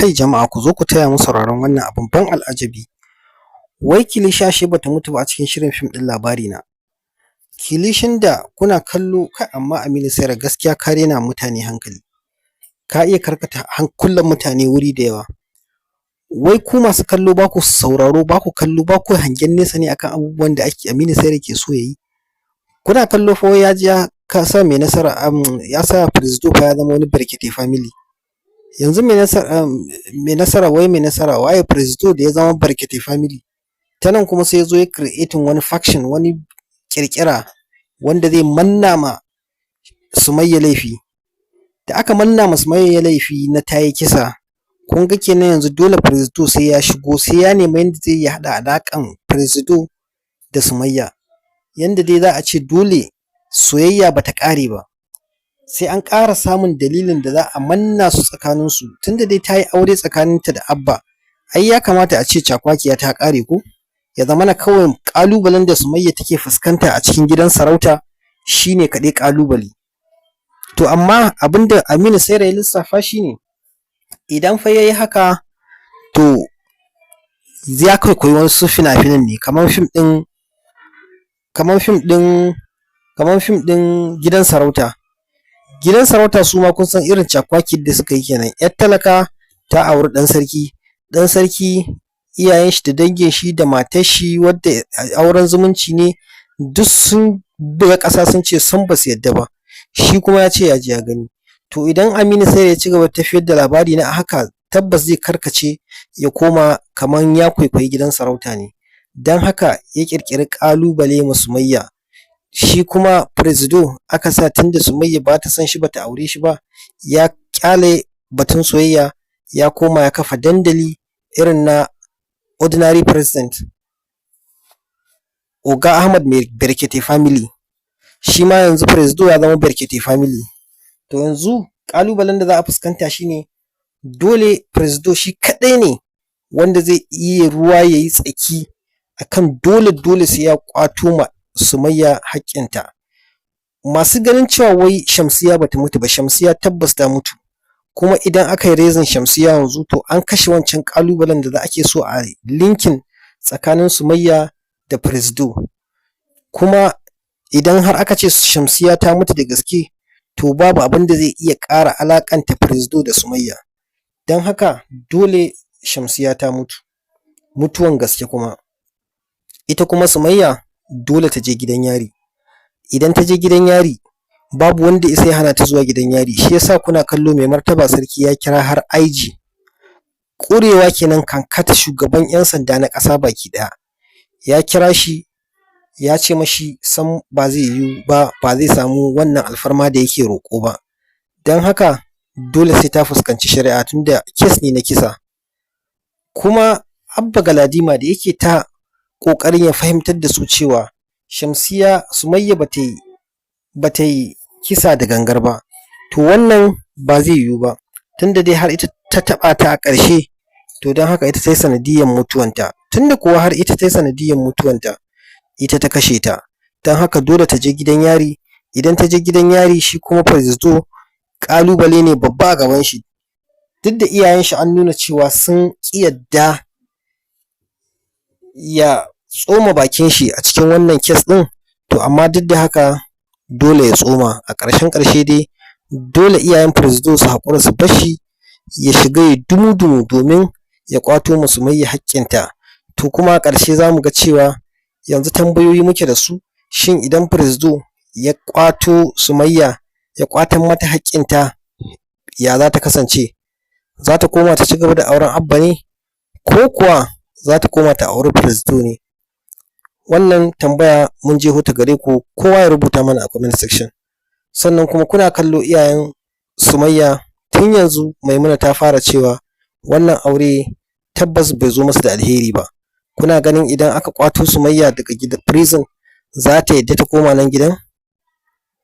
Kai jama'a, ku zo ku taya mu sauraron wannan abin ban al'ajabi. Wai Kilishi ashe bata mutu ba a cikin shirin fim ɗin Labarina. Kilishin da kuna kallo kai, amma Aminu Saira, gaskiya ka raina mutane hankali. Ka iya karkata hankulan mutane wuri da yawa. Wai ku masu kallo, ba ku sauraro, ba ku kallo, ba ku hangen nesa ne akan abubuwan da ake Aminu Saira ke so ya yi. Kuna kallo fa, wai ya je ya sa mai nasara, ya sa Presido fa ya zama wani Brekete Family. Yanzu mai nasara, wai mai nasara waye Presido da ya zama Brekete Family. Ta nan kuma sai ya zo ya creating wani faction, wani ƙirƙira wanda zai manna ma Sumayya laifi. Da aka manna ma Sumayya laifi na ta yi kisa, kun ga kenan yanzu dole Presido sai ya shigo, sai ya nemi yadda zai yi haɗa alaƙan Presido da Sumayya. Yanda dai za a ce dole soyayya ba ta ƙare ba. Sai an ƙara samun dalilin da za a manna su tsakaninsu, tunda dai ta yi aure tsakaninta da Abba. Ai ya kamata a ce cakwakiya ta ƙare, ko? Ya zamana kawai ƙalubalen da Sumayya take fuskanta a cikin gidan sarauta shi ne kaɗai ƙalubale. To amma abin da Aminu Saira ya lissafa shi ne, idan fa ya yi haka, to ya kwaikwayi wasu fina-finan ne, kamar fim ɗin Gidan Sarauta. Gidan Sarauta su ma kun san irin cakwakiyar da suka yi kenan. ‘Yar talaka ta auri ɗan sarki, ɗan sarki iyayen shi da dangin shi da matar shi wadda auren zumunci ne, duk sun buga ƙasa sun ce sam ba su yarda ba. Shi kuma ya ce ya ji ya gani. To idan Aminu Saira ya ci gaba da tafiyar da Labarina a haka, tabbas zai karkace ya koma kamar ya kwaikwayi Gidan Sarauta ne. Don haka ya ƙirƙiri ƙalubale ma Sumayya. Shi kuma Presido aka sa, tunda Sumayya ba ta son shi, ba ta aure shi ba, ya ƙyale batun soyayya, ya koma ya kafa dandali irin na ordinary president. Oga Ahmad mai Brekete Family. Shi ma yanzu Presido ya zama Brekete Family. To yanzu ƙalubalen da za a fuskanta shi ne, dole Presido shi kaɗai ne wanda zai iya ruwa ya yi tsaki akan dole dole sai ya ƙwato ma Sumayya haƙƙinta. Masu ganin cewa wai Shamsiyya bata mutu ba, Shamsiyya tabbas ta mutu. Kuma idan aka yi raising Shamsiyya yanzu, to an kashe wancan ƙalubalen da ake so a linking tsakanin Sumayya da Presido. Kuma idan har aka ce Shamsiyya ta mutu da gaske, to babu abin da zai iya ƙara alaƙanta Presido da Sumayya. Don haka dole Shamsiyya ta mutu, mutuwan gaske kuma. Ita kuma Sumayya dole ta je gidan yari. Idan ta je gidan yari, babu wanda ya isa ya hana ta zuwa gidan yari. Shi yasa kuna kallo mai martaba sarki ya kira har IG. Ƙurewa kenan kankat, shugaban 'yan sanda na ƙasa baki ɗaya. Ya kira shi ya ce mashi sam ba zai yiwu ba, ba zai samu wannan alfarma da yake roƙo ba. Don haka dole sai ta fuskanci shari'a, tunda case ne na kisa. Kuma Abba Galadima da yake ta ƙoƙarin ya fahimtar da su cewa Shamsiyya, Sumayya ba ta yi kisa da gangan ba. To wannan ba zai yiwu ba, tunda dai har ita ta taɓa ta a ƙarshe, to don haka ita ta yi sanadiyyar mutuwanta. Tunda kuwa har ita ta yi sanadiyyar mutuwanta, ita ta kashe ta. Don haka dole ta je gidan yari. Idan ta je gidan yari, shi kuma Presido ƙalubale ne babba a gaban shi. Duk da iyayen shi an nuna cewa sun ƙi yadda ya tsoma bakin shi a cikin wannan case ɗin, to amma duk da haka dole ya tsoma. A ƙarshen ƙarshe dai dole iyayen Presido su haƙura su bar shi ya shiga ya dumu-dumu domin ya ƙwato ma Sumayya haƙƙinta. To kuma a ƙarshe za mu ga cewa yanzu tambayoyi muke da su: shin idan Presido ya ƙwato Sumayya, ya ƙwatar mata haƙƙinta, ya za ta kasance? Za ta koma ta ci gaba da auren Abba ne, ko kuwa za ta koma ta auri Presido ne? Wannan tambaya mun jeho ta gare ku, kowa ya rubuta mana a comment section. Sannan kuma kuna kallo iyayen Sumayya, tun yanzu Maimuna ta fara cewa wannan aure tabbas bai zo musu da alheri ba. Kuna ganin idan aka ƙwato Sumayya daga gidan prison, za ta yadda ta koma nan gidan?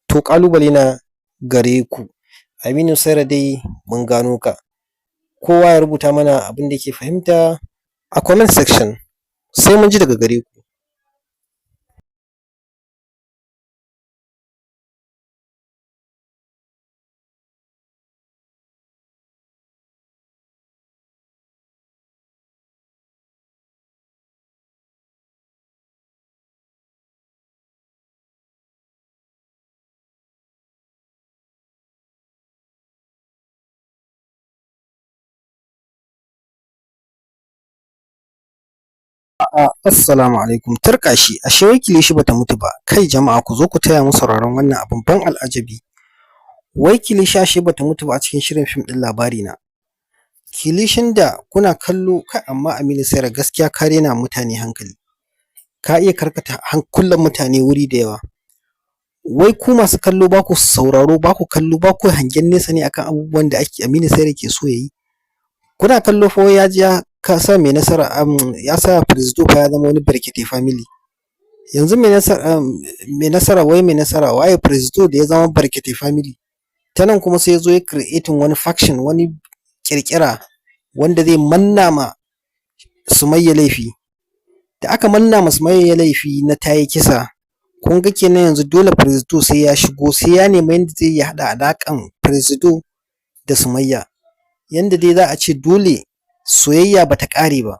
To ƙalubale na gare ku. Aminu Saira dai mun gano ka. Kowa ya rubuta mana abin da yake fahimta a comment section. Sai mun ji daga gare ku. A'a, assalamu alaikum. Turƙashi, ashe wai kilishi bata mutu ba. Kai jama'a, ku zo ku taya mu sauraron wannan abin ban al'ajabi. Wai kilishi ashe bata mutu ba a cikin shirin fim ɗin Labarina. Kilishin da kuna kallo kai, amma Aminu Saira, gaskiya ka raina mutane hankali. Ka iya karkata hankulan mutane wuri da yawa. Wai ku masu kallo, ba ku sauraro, ba ku kallo, ba ku hangen nesa ne akan abubuwan da ake Aminu Saira ke so ya yi. Kuna kallo fa, wai ya je ya sa mai nasara, ya sa Presido fa ya zama wani Brekete Family. Yanzu mai nasara, mai nasara, wai mai nasara waye Presido da ya zama Brekete Family. Ta nan kuma sai ya zo ya creating wani faction, wani ƙirƙira wanda zai manna ma Sumayya laifi. Da aka manna ma Sumayya laifi na ta yi kisa, kun ga kenan yanzu dole Presido sai ya shigo, sai ya nemi yadda zai yi haɗa alaƙan Presido da Sumayya. Yanda dai za a ce dole soyayya ba ta ƙare ba.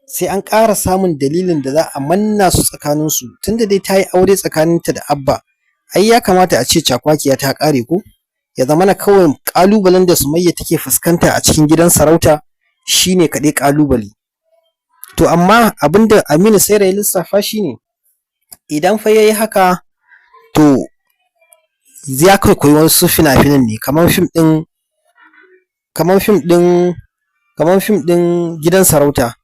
Sai an ƙara samun dalilin da za a manna su tsakaninsu, tunda dai ta yi aure tsakaninta da Abba. Ai ya kamata a ce cakwakiya ta ƙare ko? Ya zamana kawai ƙalubalen da Sumayya take fuskanta a cikin gidan sarauta shi ne kaɗai ƙalubale. To amma abin da Aminu Saira ya lissafa shi ne, idan fa ya yi haka, to ya kwaikwayi wasu fina-finan ne, kamar fim ɗin Gidan Sarauta.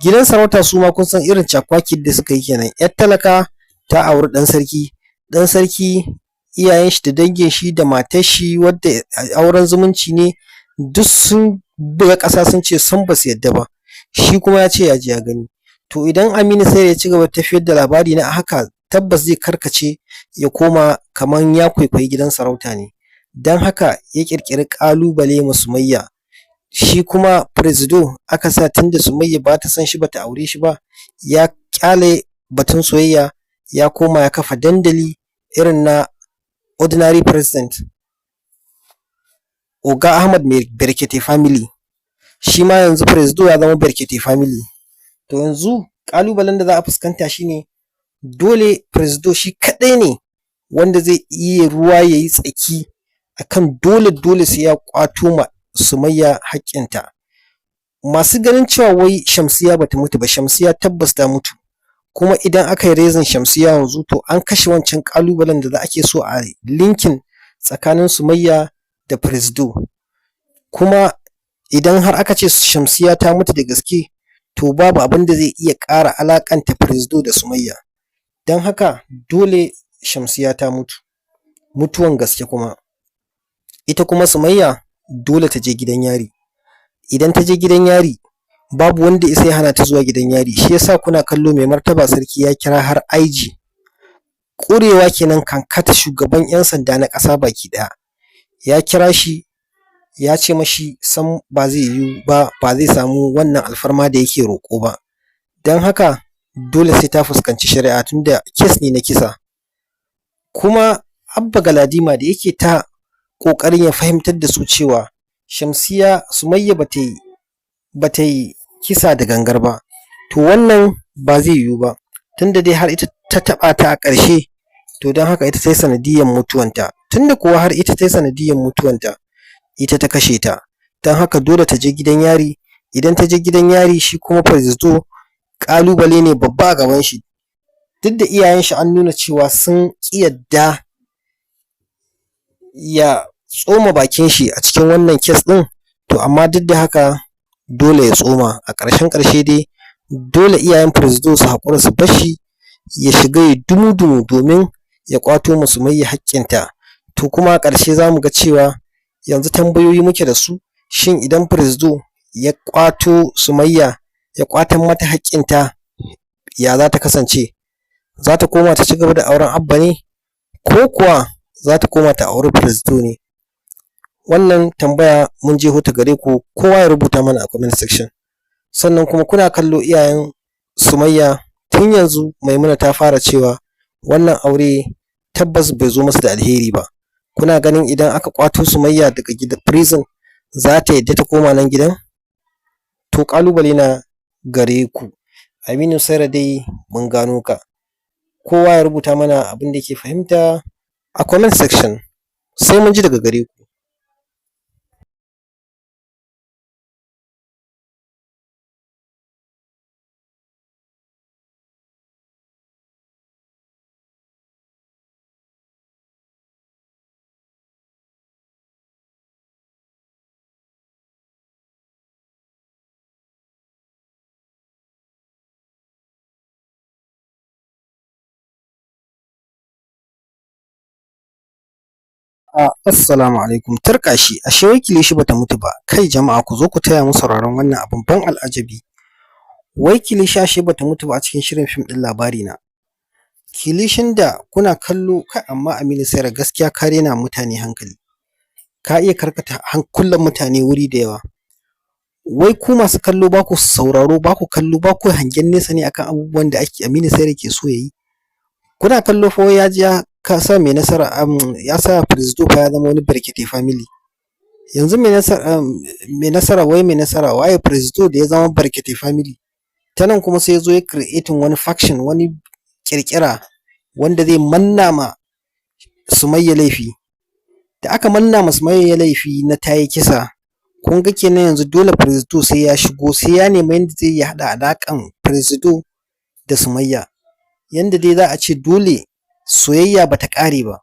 Gidan Sarauta su ma kun san irin cakwakiyar da suka yi kenan. ‘Yar talaka ta auri ɗan sarki, ɗan sarki iyayen shi da dangin shi da matar shi wadda auren zumunci ne, duk sun buga ƙasa sun ce sam ba su yadda ba. Shi kuma ya ce ya ji ya gani. To idan Aminu Saira ya ci gaba da tafiyar da Labarina a haka, tabbas zai karkace ya koma kamar ya kwaikwayi Gidan Sarauta ne. Don haka ya ƙirƙiri ƙalubale ma Sumayya. Shi kuma Presido aka sa, tunda Sumayya ba ta son shi, ba ta aure shi ba, ya ƙyale batun soyayya, ya koma ya kafa dandali irin na ordinary president. Oga Ahmad Mai Brekete Family. Shi ma yanzu Presido ya zama Brekete Family. To yanzu ƙalubalen da za a fuskanta shi ne, dole Presido shi kaɗai ne wanda zai iya ruwa ya yi tsaki akan dole dole sai ya ƙwato ma Sumayya haƙƙinta. Masu ganin cewa wai Shamsiyya bata mutu ba, Shamsiyya tabbas ta mutu. Kuma idan aka yi raising Shamsiyya yanzu, to an kashe wancan ƙalubalen da ake so a linking tsakanin Sumayya da Presido. Kuma idan har aka ce Shamsiyya ta mutu da gaske, to babu abin da zai iya ƙara alaƙanta Presido da Sumayya. Don haka dole Shamsiyya ta mutu, mutuwan gaske kuma. Ita kuma Sumayya dole ta je gidan yari. Idan ta je gidan yari, babu wanda ya isa ya hana ta zuwa gidan yari. Shi yasa kuna kallo mai martaba sarki ya kira har IG. Ƙurewa kenan, kankat shugaban 'yan sanda na ƙasa baki ɗaya. Ya kira shi ya ce mashi sam ba zai yiwu ba, ba zai samu wannan alfarma da yake roƙo ba. Don haka dole sai ta fuskanci shari'a, tunda case ne na kisa. Kuma Abba Galadima da yake ta ƙoƙarin ya fahimtar da su cewa Shamsiyya, Sumayya ba ta yi kisa da gangan ba. To wannan ba zai yiwu ba, tunda dai har ita ta taɓa ta a ƙarshe, to don haka ita ta yi sanadiyyar mutuwanta. Tunda kuwa har ita ta yi sanadiyyar mutuwanta, ita ta kashe ta. Don haka dole ta je gidan yari. Idan ta je gidan yari, shi kuma Presido ƙalubale ne babba a gaban shi. Duk da iyayen shi an nuna cewa sun ƙi yadda ya tsoma bakin shi a cikin wannan case ɗin, to amma duk da haka dole ya tsoma. A ƙarshen ƙarshe dai dole iyayen Presido su haƙura su bar shi ya shiga ya dumu-dumu domin ya ƙwato ma Sumayya haƙƙinta. To kuma a ƙarshe za mu ga cewa yanzu tambayoyi muke da su: shin idan Presido ya ƙwato Sumayya, ya ƙwatar mata haƙƙinta, ya za ta kasance? Za ta koma ta ci gaba da auren Abba ne, ko kuwa za ta koma ta auri Presido ne? Wannan tambaya mun jeho ta gare ku, kowa ya rubuta mana a comment section. Sannan kuma kuna kallo iyayen Sumayya tun yanzu Maimuna ta fara cewa wannan aure tabbas bai zo musu da alheri ba. Kuna ganin idan aka ƙwato Sumayya daga gidan prison, za ta yadda ta koma nan gidan? To ƙalubale na gare ku. Aminu Saira dai mun gano ka. Kowa ya rubuta mana abin da yake fahimta a comment section. Sai mun ji daga gare ku. Assalamu alaikum. Turƙashi, ashe wai kilishi bata mutu ba. Kai jama'a, ku zo ku taya mu sauraron wannan abin ban al'ajabi. Wai kilishi ashe bata mutu ba a cikin shirin fim ɗin Labarina. Kilishin da kuna kallo kai, amma Aminu Saira, gaskiya ka raina mutane hankali. Ka iya karkata hankulan mutane wuri da yawa. Wai ku masu kallo, ba ku sauraro, ba ku kallo, ba ku hangen nesa ne akan abubuwan da ake Aminu Saira ke so ya yi. Kuna kallo fa, wai ya je ya sa mai nasara, ya sa Presido fa ya zama wani Brekete Family. Yanzu mai nasara, wai mai nasara waye Presido da ya zama Brekete Family. Ta nan kuma sai ya zo ya creating wani faction, wani ƙirƙira wanda zai manna ma Sumayya laifi. Da aka manna ma Sumayya laifi na ta yi kisa, kun ga kenan yanzu dole Presido sai ya shigo, sai ya nemi yadda zai yi haɗa alaƙan Presido da Sumayya. Yanda dai za a ce dole soyayya bata ƙare ba.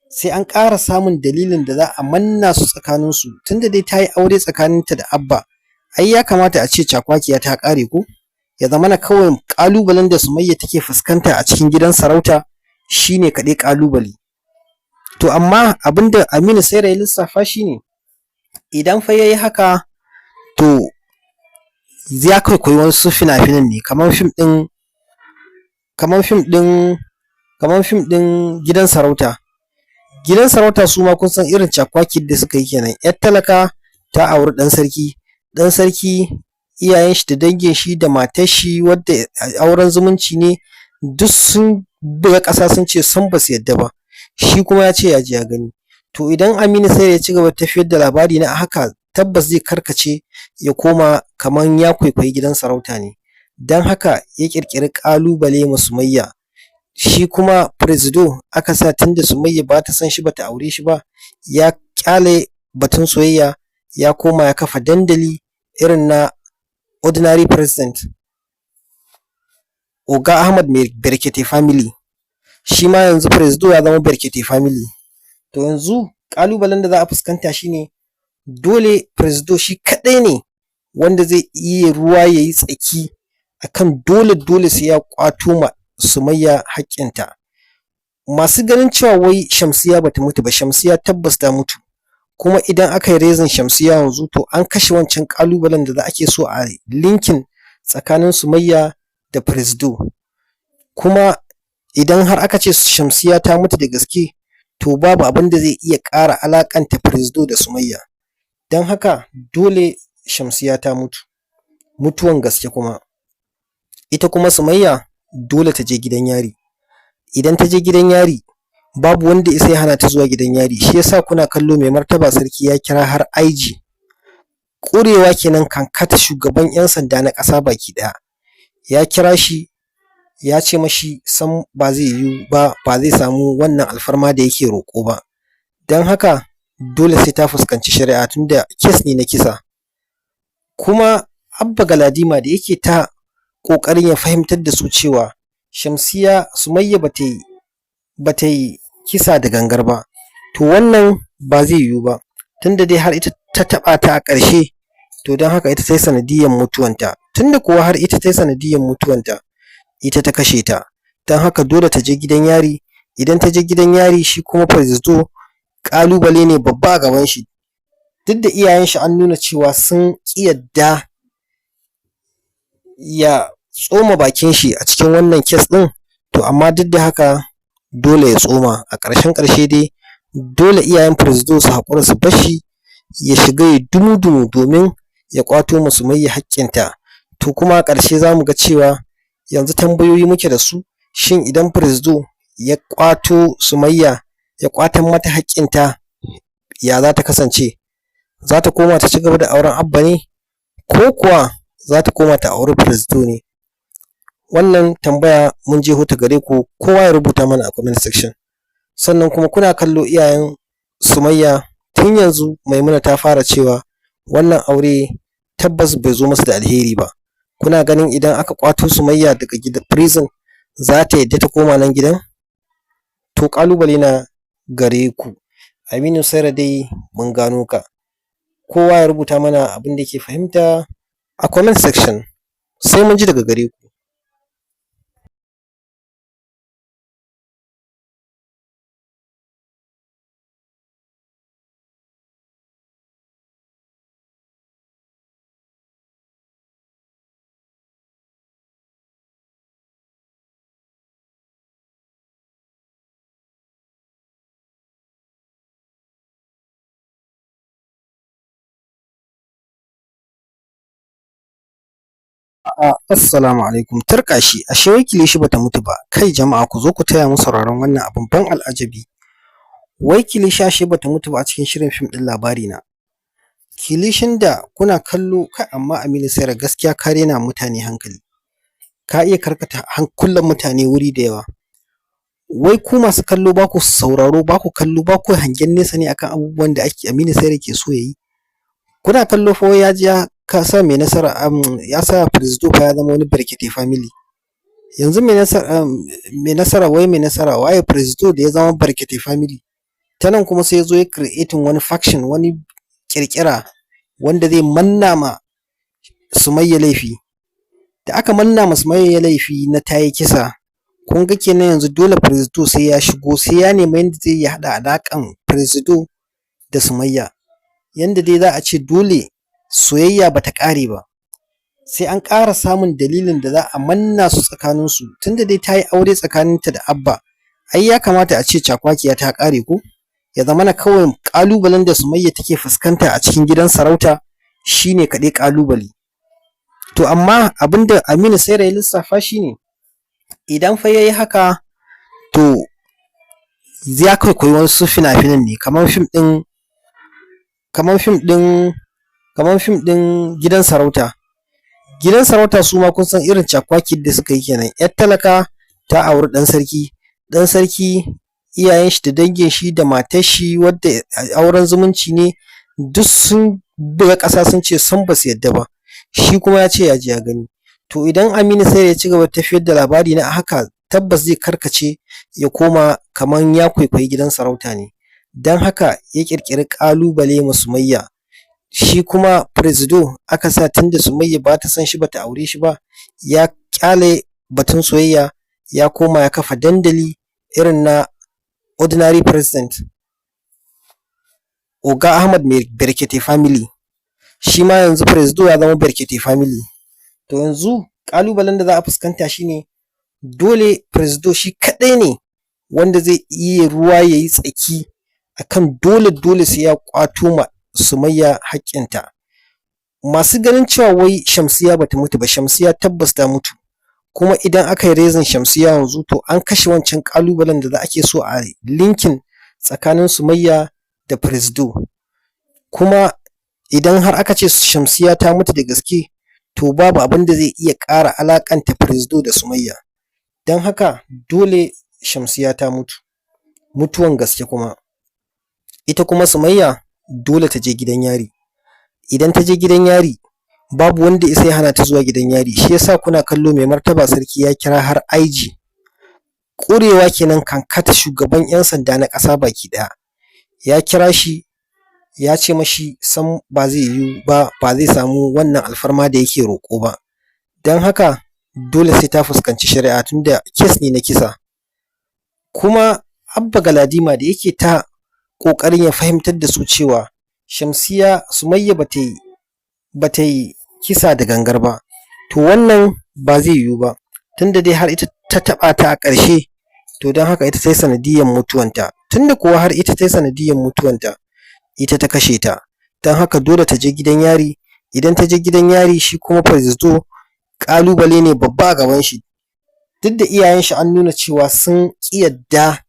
Sai an ƙara samun dalilin da za a manna su tsakaninsu, tunda dai ta yi aure tsakaninta da Abba. Ai ya kamata a ce cakwakiya ta ƙare ko? Ya zamana kawai ƙalubalen da Sumayya take fuskanta a cikin gidan sarauta shi ne kaɗai ƙalubale. To amma abin da Aminu Saira ya lissafa shi ne, idan fa ya yi haka, to ya kwaikwayi wasu fina-finan ne, kamar fim ɗin Gidan Sarauta. Gidan Sarauta su ma kun san irin cakwakiyar da suka yi kenan. ‘Yar talaka ta auri ɗan sarki, ɗan sarki iyayen shi da dangin shi da matar shi wadda auren zumunci ne, duk sun buga ƙasa sun ce sam ba su yarda ba. Shi kuma ya ce ya ji ya gani. To idan Aminu Saira ya ci gaba da tafiyar da Labarina a haka, tabbas zai karkace ya koma kamar ya kwaikwayi Gidan Sarauta ne. Don haka ya ƙirƙiri ƙalubale ma Sumayya. Shi kuma Presido aka sa, tunda Sumayya ba ta son shi, ba ta aure shi ba, ya ƙyale batun soyayya, ya koma ya kafa dandali irin na ordinary president. Oga Ahmad mai Brekete Family. Shi ma yanzu Presido ya zama Brekete Family. To yanzu ƙalubalen da za a fuskanta shi ne, dole Presido shi kaɗai ne wanda zai iya ruwa ya yi tsaki akan dole dole sai ya ƙwato ma Sumayya haƙƙinta. Masu ganin cewa wai Shamsiyya bata mutu ba, Shamsiyya tabbas ta mutu. Kuma idan aka yi raising Shamsiyya yanzu, to an kashe wancan ƙalubalen da ake so a linking tsakanin Sumayya da Presido. Kuma idan har aka ce Shamsiyya ta mutu da gaske, to babu abin da zai iya ƙara alaƙanta Presido da Sumayya. Don haka dole Shamsiyya ta mutu, mutuwan gaske kuma. Ita kuma Sumayya dole ta je gidan yari. Idan ta je gidan yari, babu wanda ya isa ya hana ta zuwa gidan yari. Shi yasa kuna kallo mai martaba sarki ya kira har IG. Ƙurewa kenan, kankat shugaban 'yan sanda na ƙasa baki ɗaya. Ya kira shi, ya ce mashi sam ba zai yiwu ba, ba zai samu wannan alfarma da yake roƙo ba. Don haka dole sai ta fuskanci shari'a, tunda case ne na kisa. Kuma Abba Galadima da yake ta ƙoƙarin ya fahimtar da su cewa Shamsiyya, Sumayya ba ta yi kisa da gangan ba. To wannan ba zai yiwu ba, tunda dai har ita ta taɓa ta a ƙarshe, to don haka ita ta yi sanadiyyar mutuwanta. Tunda kuwa har ita ta yi sanadiyyar mutuwanta, ita ta kashe ta. Don haka dole ta je gidan yari. Idan ta je gidan yari, shi kuma Presido ƙalubale ne babba a gaban shi. Duk da iyayen shi an nuna cewa sun ƙi yadda ya tsoma bakin shi a cikin wannan case ɗin, to amma duk da haka dole ya tsoma. A ƙarshen ƙarshe dai dole iyayen Presido su haƙura su bar shi ya shiga ya dumu-dumu domin ya ƙwato ma Sumayya haƙƙinta. To kuma a ƙarshe za mu ga cewa yanzu tambayoyi muke da su: shin idan Presido ya ƙwato Sumayya, ya ƙwatar mata haƙƙinta, ya za ta kasance? Za ta koma ta ci gaba da auren Abba ne, ko kuwa za ta koma ta auri Presido ne? Wannan tambaya mun jeho ta gare ku, kowa ya rubuta mana a comment section. Sannan kuma kuna kallo iyayen Sumayya, tun yanzu Maimuna ta fara cewa wannan aure tabbas bai zo musu da alheri ba. Kuna ganin idan aka ƙwato Sumayya daga gidan prison, za ta yadda ta koma nan gidan? To ƙalubale na gare ku. Aminu Saira dai mun gano ka. Kowa ya rubuta mana abin da yake fahimta a comment section. Sai mun ji daga gare ku. Assalamu alaikum. Turƙashi, ashe wai kilishi bata mutu ba. Kai jama'a, ku zo ku taya mu sauraron wannan abin ban al'ajabi. Wai kilishi ashe bata mutu ba a cikin shirin fim ɗin Labarina. Kilishin da kuna kallo kai, amma Aminu Saira, gaskiya ka raina mutane hankali. Ka iya karkata hankulan mutane wuri da yawa. Wai ku masu kallo, ba ku sauraro, ba ku kallo, ba ku hangen nesa ne akan abubuwan da ake Aminu Saira ke so ya yi. Kuna kallo fa, wai ya je ya sa mai nasara, ya sa Presido fa ya zama wani Brekete Family. Yanzu mai nasara, wai mai nasara waye Presido da ya zama Brekete Family. Ta nan kuma sai ya zo ya creating wani faction, wani ƙirƙira wanda zai manna ma Sumayya laifi. Da aka manna ma Sumayya laifi na ta yi kisa, kun ga kenan yanzu dole Presido sai ya shigo, sai ya nemi yadda zai yi haɗa alaƙan Presido da Sumayya. Yanda dai za a ce dole soyayya bata ƙare ba. Sai an ƙara samun dalilin da za a manna su tsakaninsu, tunda dai ta yi aure tsakaninta da Abba. Ai ya kamata a ce cakwakiya ta ƙare ko? Ya zamana kawai ƙalubalen da Sumayya take fuskanta a cikin gidan sarauta shi ne kaɗai ƙalubale. To amma abin da Aminu Saira ya lissafa shi ne, idan fa ya yi haka, to ya kwaikwayi wasu fina-finan ne, kamar fim ɗin Gidan Sarauta. Gidan Sarauta su ma kun san irin cakwakiyar da suka yi kenan. ‘Yar talaka ta auri ɗan sarki, ɗan sarki iyayen shi da dangin shi da matar shi wadda auren zumunci ne, duk sun buga ƙasa sun ce sam ba su yarda ba. Shi kuma ya ce ya ji ya gani. To idan Aminu Saira ya ci gaba da tafiyar da Labarina a haka, tabbas zai karkace ya koma kamar ya kwaikwayi Gidan Sarauta ne. Don haka ya ƙirƙiri ƙalubale ma Sumayya. Shi kuma Presido aka sa, tunda Sumayya ba ta son shi, ba ta aure shi ba, ya ƙyale batun soyayya, ya koma ya kafa dandali irin na ordinary president. Oga Ahmad mai Brekete Family. Shi ma yanzu Presido ya zama Brekete Family. To yanzu ƙalubalen da za a fuskanta shi ne, dole Presido shi kaɗai ne wanda zai iya ruwa ya yi tsaki akan dole dole sai ya ƙwato ma Sumayya haƙƙinta. Masu ganin cewa wai Shamsiyya bata mutu ba, Shamsiyya tabbas ta mutu. Kuma idan aka yi raising Shamsiyya yanzu, to an kashe wancan ƙalubalen da ake so a linking tsakanin Sumayya da Presido. Kuma idan har aka ce Shamsiyya ta mutu da gaske, to babu abin da zai iya ƙara alaƙanta Presido da Sumayya. Don haka dole Shamsiyya ta mutu, mutuwan gaske kuma. Ita kuma Sumayya dole ta je gidan yari. Idan ta je gidan yari, babu wanda ya isa ya hana ta zuwa gidan yari. Shi yasa kuna kallo mai martaba sarki ya kira har IG. Ƙurewa kenan kankat, shugaban 'yan sanda na ƙasa baki ɗaya. Ya kira shi ya ce mashi sam ba zai yiwu ba, ba zai samu wannan alfarma da yake roƙo ba. Don haka dole sai ta fuskanci shari'a, tunda case ne na kisa. Kuma Abba Galadima da yake ta ƙoƙarin ya fahimtar da su cewa Shamsiyya, Sumayya ba ta yi kisa da gangan ba. To wannan ba zai yiwu ba, tunda dai har ita ta taɓa ta a ƙarshe, to don haka ita ta yi sanadiyyar mutuwanta. Tunda kuwa har ita ta yi sanadiyyar mutuwanta, ita ta kashe ta. Don haka dole ta je gidan yari. Idan ta je gidan yari, shi kuma Presido ƙalubale ne babba a gaban shi. Duk da iyayen shi an nuna cewa sun ƙi yadda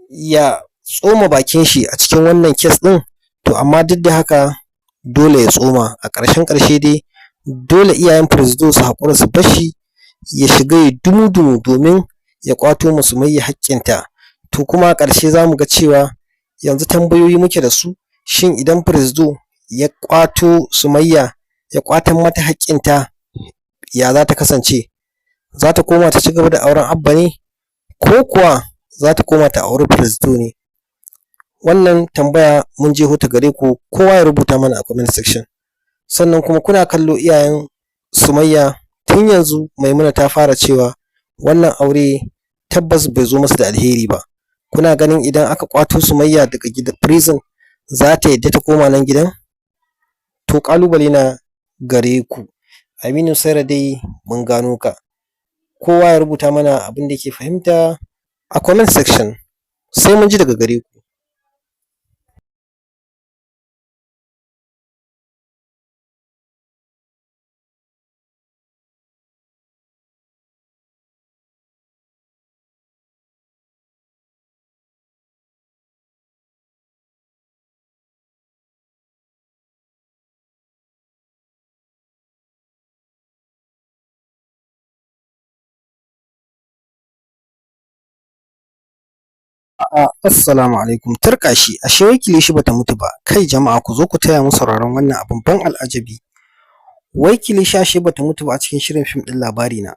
ya tsoma bakin shi a cikin wannan case ɗin, to amma duk da haka dole ya tsoma. A ƙarshen ƙarshe dai dole iyayen Presido su haƙura su bar shi ya shiga ya dumu-dumu domin ya ƙwato ma Sumayya haƙƙinta. To kuma a ƙarshe za mu ga cewa yanzu tambayoyi muke da su: shin idan Presido ya ƙwato Sumayya, ya ƙwatar mata haƙƙinta, ya za ta kasance? Za ta koma ta ci gaba da auren Abba ne, ko kuwa za ta koma ta auri Presido ne? Wannan tambaya mun jeho ta gare ku, kowa ya rubuta mana a comment section. Sannan kuma kuna kallo iyayen Sumayya, tun yanzu Maimuna ta fara cewa wannan aure tabbas bai zo musu da alheri ba. Kuna ganin idan aka ƙwato Sumayya daga gidan prison, za ta yadda ta koma nan gidan? To ƙalubale na gare ku. Aminu Saira dai mun gano ka. Kowa ya rubuta mana abin da yake fahimta a comment section, sai mun ji daga gare ku. Assalamu alaikum. Turƙashi, ashe wai kilishi bata mutu ba. Kai jama'a, ku zo ku taya mu sauraron wannan abin ban al'ajabi. Wai kilishi ashe bata mutu ba a cikin shirin fim ɗin Labarina.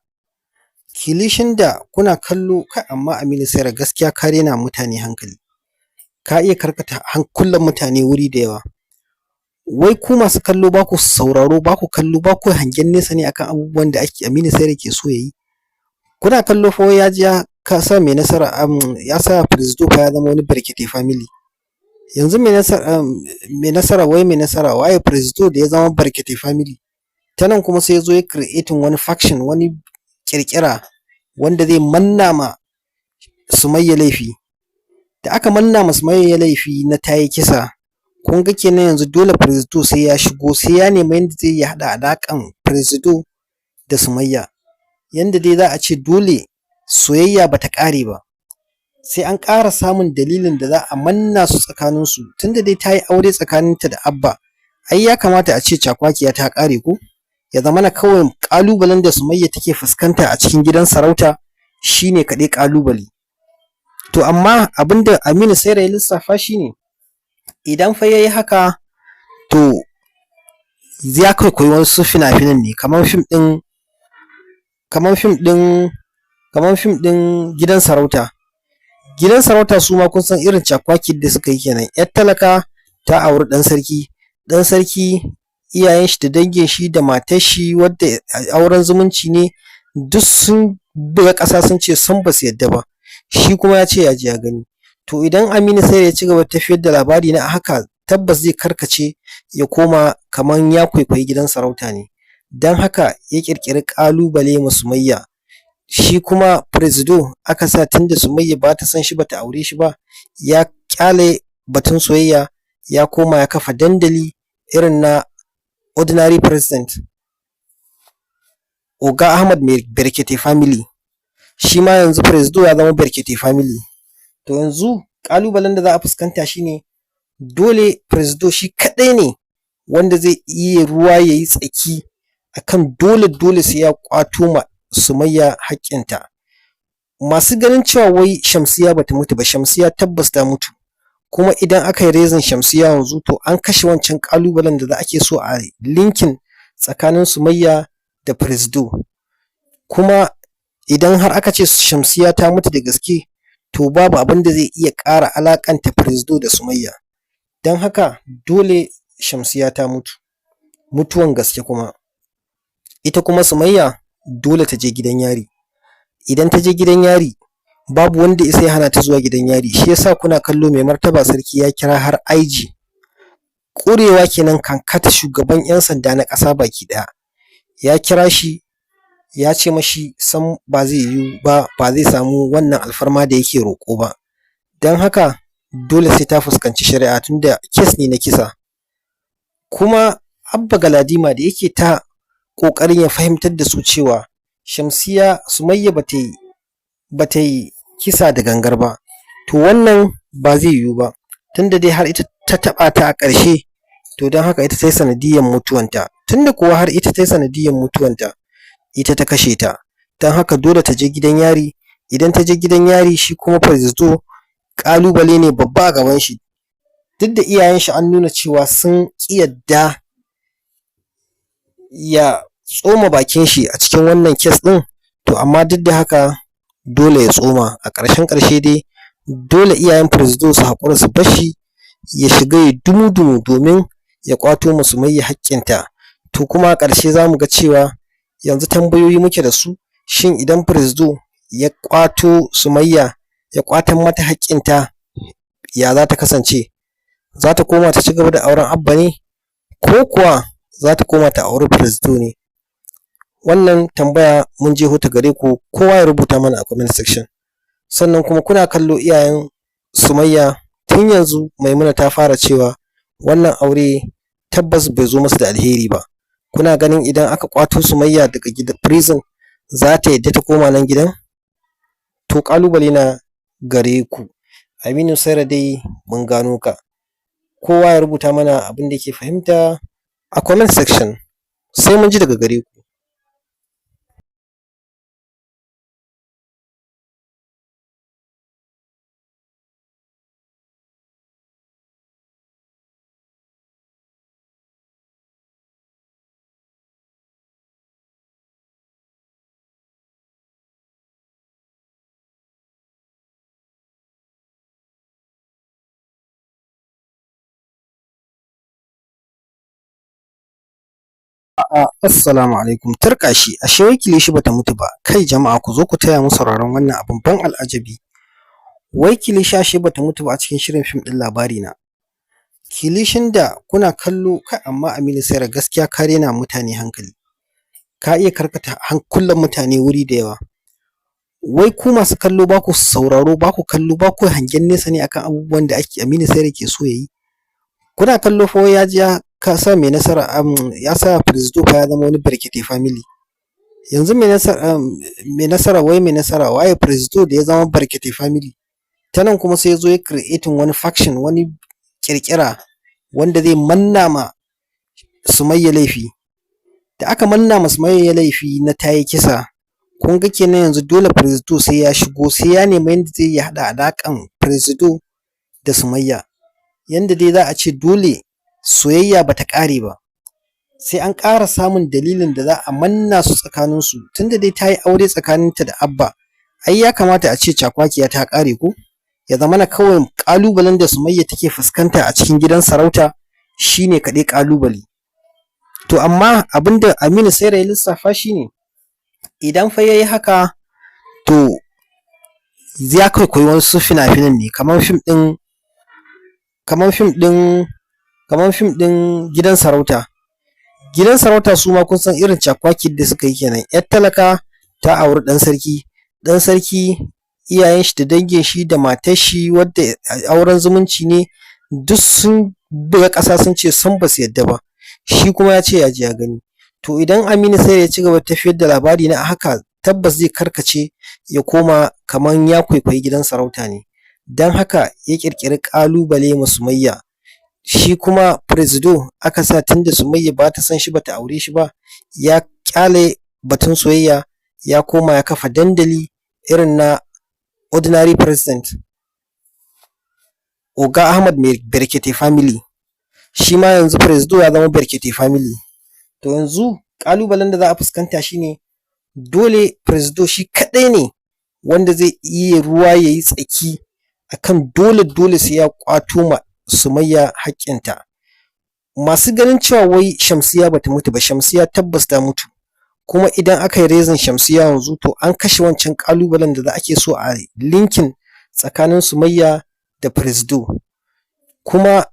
Kilishin da kuna kallo kai, amma Aminu Saira, gaskiya ka raina mutane hankali. Ka iya karkata hankulan mutane wuri da yawa. Wai ku masu kallo, ba ku sauraro, ba ku kallo, ba ku hangen nesa ne akan abubuwan da ake Aminu Saira ke so ya yi. Kuna kallo fa, wai ya je ya sa mai nasara, ya sa Presido fa ya zama wani Brekete Family. Yanzu mai nasara, mai nasara, wai mai nasara waye Presido da ya zama Brekete Family. Ta nan kuma sai ya zo ya creating wani faction, wani ƙirƙira wanda zai manna ma Sumayya laifi. Da aka manna ma Sumayya laifi na ta yi kisa, kun ga kenan yanzu dole Presido sai ya shigo, sai ya nemi yadda zai yi haɗa alaƙan Presido da Sumayya. Yanda dai za a ce dole soyayya ba ta ƙare ba. Sai an ƙara samun dalilin da za a manna su tsakaninsu, tunda dai ta yi aure tsakaninta da Abba. Ai ya kamata a ce cakwakiya ta ƙare ko? Ya zamana kawai ƙalubalen da Sumayya take fuskanta a cikin gidan sarauta shi ne kaɗai ƙalubale. To amma abin da Aminu Saira ya lissafa shi ne, idan fa ya yi haka, to ya kwaikwayi wasu fina-finan ne, kamar fim ɗin Gidan Sarauta. Gidan Sarauta su ma kun san irin cakwakiyar da suka yi kenan. ‘Yar talaka ta auri ɗan sarki, ɗan sarki iyayen shi da dangin shi da matar shi wadda auren zumunci ne, duk sun buga ƙasa sun ce sam ba su yadda ba. Shi kuma ya ce ya ji ya gani. To idan Aminu Saira ya ci gaba da tafiyar da Labarina a haka, tabbas zai karkace ya koma kamar ya kwaikwayi Gidan Sarauta ne. Don haka ya ƙirƙiri ƙalubale ma Sumayya. Shi kuma Presido aka sa, tunda Sumayya ba ta son shi, ba ta aure shi ba, ya ƙyale batun soyayya, ya koma ya kafa dandali irin na ordinary president. Oga Ahmad Mai Brekete Family. Shi ma yanzu Presido ya zama Brekete Family. To yanzu ƙalubalen da za a fuskanta shi ne, dole Presido shi kaɗai ne wanda zai iya ruwa ya yi tsaki akan dole dole sai ya ƙwato ma Sumayya haƙƙinta. Masu ganin cewa wai Shamsiyya bata mutu ba, Shamsiyya tabbas ta mutu. Kuma idan aka yi raising Shamsiyya yanzu, to an kashe wancan ƙalubalen da ake so a linking tsakanin Sumayya da Presido. Kuma idan har aka ce Shamsiyya ta mutu da gaske, to babu abin da zai iya ƙara alaƙanta Presido da Sumayya. Don haka dole Shamsiyya ta mutu, mutuwan gaske kuma. Ita kuma Sumayya dole ta je gidan yari. Idan ta je gidan yari, babu wanda ya isa ya hana ta zuwa gidan yari. Shi yasa kuna kallo mai martaba sarki ya kira har IG. Ƙurewa kenan, kankat shugaban 'yan sanda na ƙasa baki ɗaya. Ya kira shi ya ce mashi sam ba zai yiwu ba, ba zai samu wannan alfarma da yake roƙo ba. Don haka dole sai ta fuskanci shari'a, tunda case ne na kisa. Kuma Abba Galadima da yake ta ƙoƙarin ya fahimtar da su cewa Shamsiyya, Sumayya ba ta yi kisa da gangan ba. To wannan ba zai yiwu ba, tunda dai har ita ta taɓa ta a ƙarshe, to don haka ita ta yi sanadiyyar mutuwanta. Tunda kuwa har ita ta yi sanadiyyar mutuwanta, ita ta kashe ta. Don haka dole ta je gidan yari. Idan ta je gidan yari, shi kuma Presido ƙalubale ne babba a gaban shi. Duk da iyayen shi an nuna cewa sun ƙi yadda ya tsoma bakin shi a cikin wannan case ɗin, to amma duk da haka dole ya tsoma. A ƙarshen ƙarshe dai dole iyayen Presido su haƙura su bar shi ya shiga ya dumu-dumu domin ya ƙwato ma Sumayya haƙƙinta. To kuma a ƙarshe za mu ga cewa yanzu tambayoyi muke da su: shin idan Presido ya ƙwato Sumayya, ya ƙwatar mata haƙƙinta, ya za ta kasance? Za ta koma ta ci gaba da auren Abba ne, ko kuwa za ta koma ta auri Presido ne? Wannan tambaya mun jeho ta gare ku, kowa ya rubuta mana a comment section. Sannan kuma kuna kallo iyayen Sumayya tun yanzu Maimuna ta fara cewa wannan aure tabbas bai zo musu da alheri ba. Kuna ganin idan aka ƙwato Sumayya daga gidan prison, za ta yadda ta koma nan gidan? To ƙalubale na gare ku. Aminu Saira dai mun gano ka. Kowa ya rubuta mana abin da yake fahimta a comment section. Sai mun ji daga gare ku. A'a, assalamu alaikum. Turƙashi, ashe wai kilishi bata mutu ba. Kai jama'a, ku zo ku taya mu sauraron wannan abin ban al'ajabi. Wai kilishi ashe bata mutu ba a cikin shirin fim ɗin Labarina. Kilishin da kuna kallo kai, amma Aminu Saira, gaskiya ka raina mutane hankali. Ka iya karkata hankulan mutane wuri da yawa. Wai ku masu kallo, ba ku sauraro, ba ku kallo, ba ku hangen nesa ne akan abubuwan da ake Aminu Saira ke so ya yi. Kuna kallo fa, wai ya je ya sa mai nasara, ya sa Presido fa ya zama wani Brekete Family. Yanzu mai nasara, wai mai nasara waye Presido da ya zama Brekete Family. Ta nan kuma sai ya zo ya creating wani faction, wani ƙirƙira wanda zai manna ma Sumayya laifi. Da aka manna ma Sumayya laifi na ta yi kisa, kun ga kenan yanzu dole Presido sai ya shigo, sai ya nemi yadda zai yi haɗa alaƙan Presido da Sumayya. Yanda dai za a ce dole soyayya bata ƙare ba. Sai an ƙara samun dalilin da za a manna su tsakaninsu, tunda dai ta yi aure tsakaninta da Abba. Ai ya kamata a ce cakwakiya ta ƙare ko? Ya zamana kawai ƙalubalen da Sumayya take fuskanta a cikin gidan sarauta shi ne kaɗai ƙalubale. To amma abin da Aminu Saira ya lissafa shi ne, idan fa ya yi haka, to ya kwaikwayi wasu fina-finan ne, kamar fim ɗin Gidan Sarauta. Gidan Sarauta su ma kun san irin cakwakiyar da suka yi kenan. ‘Yar talaka ta auri ɗan sarki, ɗan sarki iyayen shi da dangin shi da matar shi wadda auren zumunci ne, duk sun buga ƙasa sun ce sam ba su yarda ba. Shi kuma ya ce ya ji ya gani. To idan Aminu Saira ya ci gaba da tafiyar da Labarina a haka, tabbas zai karkace ya koma kamar ya kwaikwayi Gidan Sarauta ne. Don haka ya ƙirƙiri ƙalubale ma Sumayya. Shi kuma Presido aka sa, tunda Sumayya ba ta son shi, ba ta aure shi ba, ya ƙyale batun soyayya, ya koma ya kafa dandali irin na ordinary president. Oga Ahmad mai Brekete Family. Shi ma yanzu Presido ya zama Brekete Family. To yanzu ƙalubalen da za a fuskanta shi ne, dole Presido shi kaɗai ne wanda zai iya ruwa ya yi tsaki akan dole dole sai ya ƙwato ma Sumayya haƙƙinta. Masu ganin cewa wai Shamsiyya bata mutu ba, Shamsiyya tabbas ta mutu. Kuma idan aka yi raising Shamsiyya yanzu, to an kashe wancan ƙalubalen da ake so a linking tsakanin Sumayya da Presido. Kuma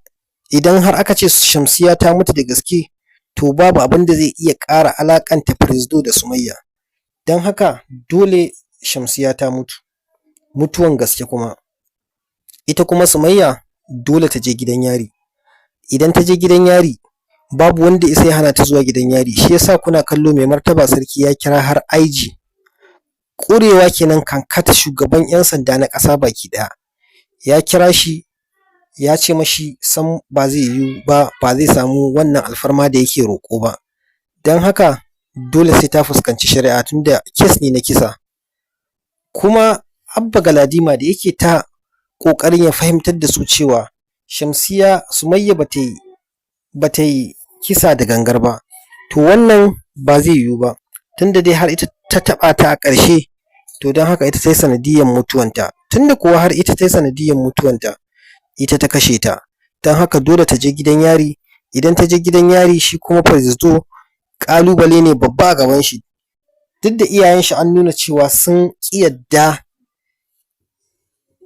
idan har aka ce Shamsiyya ta mutu da gaske, to babu abin da zai iya ƙara alaƙanta Presido da Sumayya. Don haka dole Shamsiyya ta mutu, mutuwan gaske kuma. Ita kuma Sumayya dole ta je gidan yari. Idan ta je gidan yari, babu wanda ya isa ya hana ta zuwa gidan yari. Shi yasa kuna kallo mai martaba sarki ya kira har IG. Ƙurewa kenan, kankat shugaban 'yan sanda na ƙasa baki ɗaya. Ya kira shi, ya ce mashi sam ba zai yiwu ba, ba zai samu wannan alfarma da yake roƙo ba. Don haka dole sai ta fuskanci shari'a, tunda case ne na kisa. Kuma Abba Galadima da yake ta ƙoƙarin ya fahimtar da su cewa Shamsiyya, Sumayya bata yi kisa da gangan ba. To wannan ba zai yiwu ba, tunda dai har ita ta taɓa ta a ƙarshe, to don haka ita ta yi sanadiyyar mutuwanta. Tunda kuwa har ita ta yi sanadiyyar mutuwanta, ita ta kashe ta. Don haka dole ta je gidan yari. Idan ta je gidan yari, shi kuma Presido ƙalubale ne babba a gaban shi. Duk da iyayen shi an nuna cewa sun ƙi yadda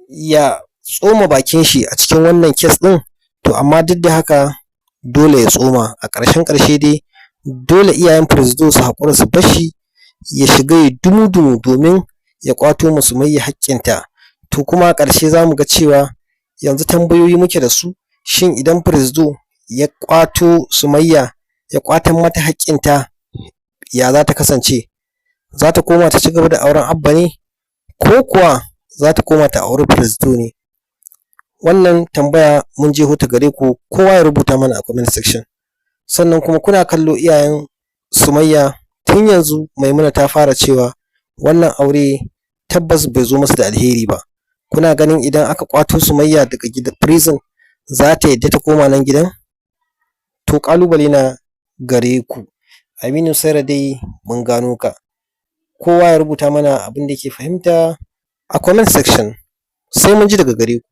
ya tsoma bakin shi a cikin wannan case ɗin, to amma duk da haka dole ya tsoma. A ƙarshen ƙarshe dai dole iyayen Presido su haƙura su bar shi ya shiga ya dumu-dumu domin ya ƙwato ma Sumayya haƙƙinta. To kuma a ƙarshe za mu ga cewa yanzu tambayoyi muke da su: shin idan Presido ya ƙwato Sumayya, ya ƙwatar mata haƙƙinta, ya za ta kasance? Za ta koma ta ci gaba da auren Abba ne, ko kuwa za ta koma ta auri Presido ne? Wannan tambaya mun jeho ta gare ku, kowa ya rubuta mana a comment section. Sannan kuma kuna kallo iyayen Sumayya tun yanzu Maimuna ta fara cewa wannan aure tabbas bai zo musu da alheri ba. Kuna ganin idan aka ƙwato Sumayya daga gidan prison, za ta yadda ta koma nan gidan? To ƙalubale na gare ku. Aminu Saira dai mun gano ka. Kowa ya rubuta mana abin da yake fahimta a comment section. Sai mun ji daga gare ku.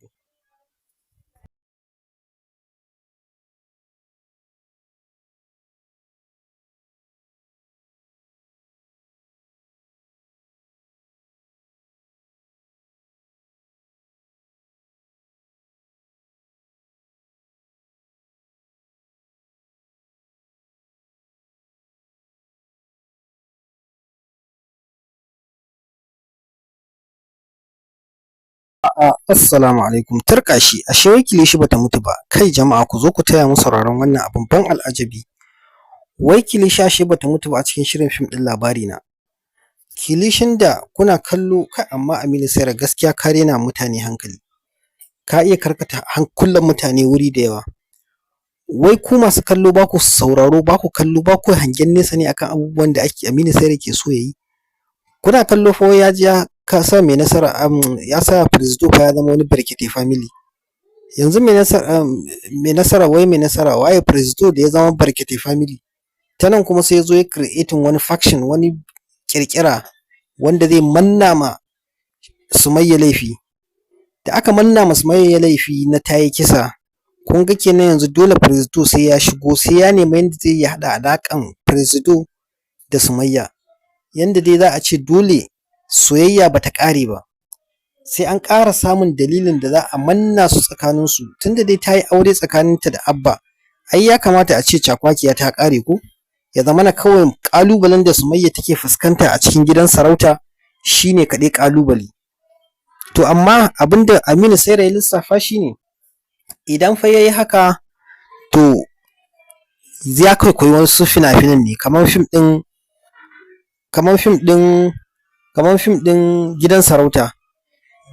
A'a, assalamu alaikum. Turƙashi, ashe wai kilishi bata mutu ba. Kai jama'a, ku zo ku taya mu sauraron wannan abin ban al'ajabi. Wai kilishi ashe bata mutu ba a cikin shirin fim ɗin Labarina. Kilishin da kuna kallo kai, amma Aminu Saira, gaskiya ka raina mutane hankali. Ka iya karkata hankulan mutane wuri da yawa. Wai ku masu kallo, ba ku sauraro, ba ku kallo, ba ku hangen nesa ne akan abubuwan da ake Aminu Saira ke so ya yi? Kuna kallo fa, wai ya je ya sa mai nasara, ya sa Presido fa ya zama wani Brekete Family. Yanzu mai nasara, wai mai nasara waye, Presido da ya zama Brekete Family. Ta nan kuma sai ya zo ya creating wani faction, wani ƙirƙira wanda zai manna ma Sumayya laifi. Da aka manna ma Sumayya laifi na ta yi kisa, kun ga kenan yanzu dole Presido sai ya shigo, sai ya nemi yadda zai yi ya haɗa alaƙan Presido da Sumayya. Yanda dai za a ce dole soyayya ba ta ƙare ba. Sai an ƙara samun dalilin da za a manna su tsakaninsu, tunda dai ta yi aure tsakaninta da Abba, ai ya kamata a ce cakwakiya ta ƙare ko? Ya zamana kawai ƙalubalen da Sumayya take fuskanta a cikin gidan sarauta shi ne kaɗai ƙalubale. To amma abin da Aminu Saira ya lissafa shi ne, idan fa ya yi haka, to ya kwaikwayi wasu fina-finan ne, kamar fim ɗin Gidan Sarauta.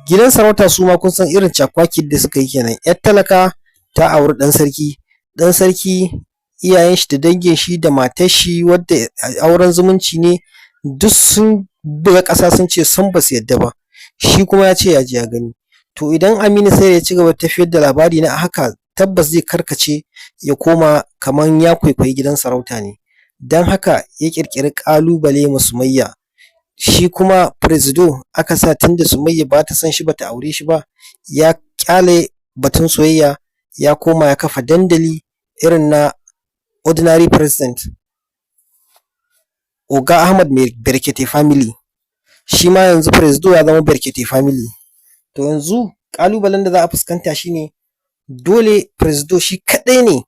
Gidan Sarauta su ma kun san irin cakwakiyar da suka yi kenan. ‘Yar talaka ta auri ɗan sarki, ɗan sarki iyayen shi da dangin shi da matar shi wadda auren zumunci ne, duk sun buga ƙasa sun ce sam ba su yarda ba, shi kuma ya ce ya ji ya gani. To idan Aminu Saira ya ci gaba da tafiyar da Labarina a haka, tabbas zai karkace ya koma kamar ya kwaikwayi Gidan Sarauta ne. Don haka ya ƙirƙiri ƙalubale ma Sumayya. Shi kuma Presido aka sa, tunda Sumayya ba ta son shi, ba ta aure shi ba, ya ƙyale batun soyayya, ya koma ya kafa dandali irin na ordinary president. Oga Ahmad Mai Brekete Family. Shi ma yanzu Presido ya zama Brekete Family. To yanzu ƙalubalen da za a fuskanta shi ne, dole Presido shi kaɗai ne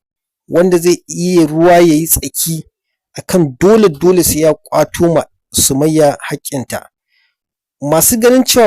wanda zai iya ruwa ya yi tsaki akan dole dole sai ya ƙwato ma Sumayya haƙƙinta. Masu ganin cewa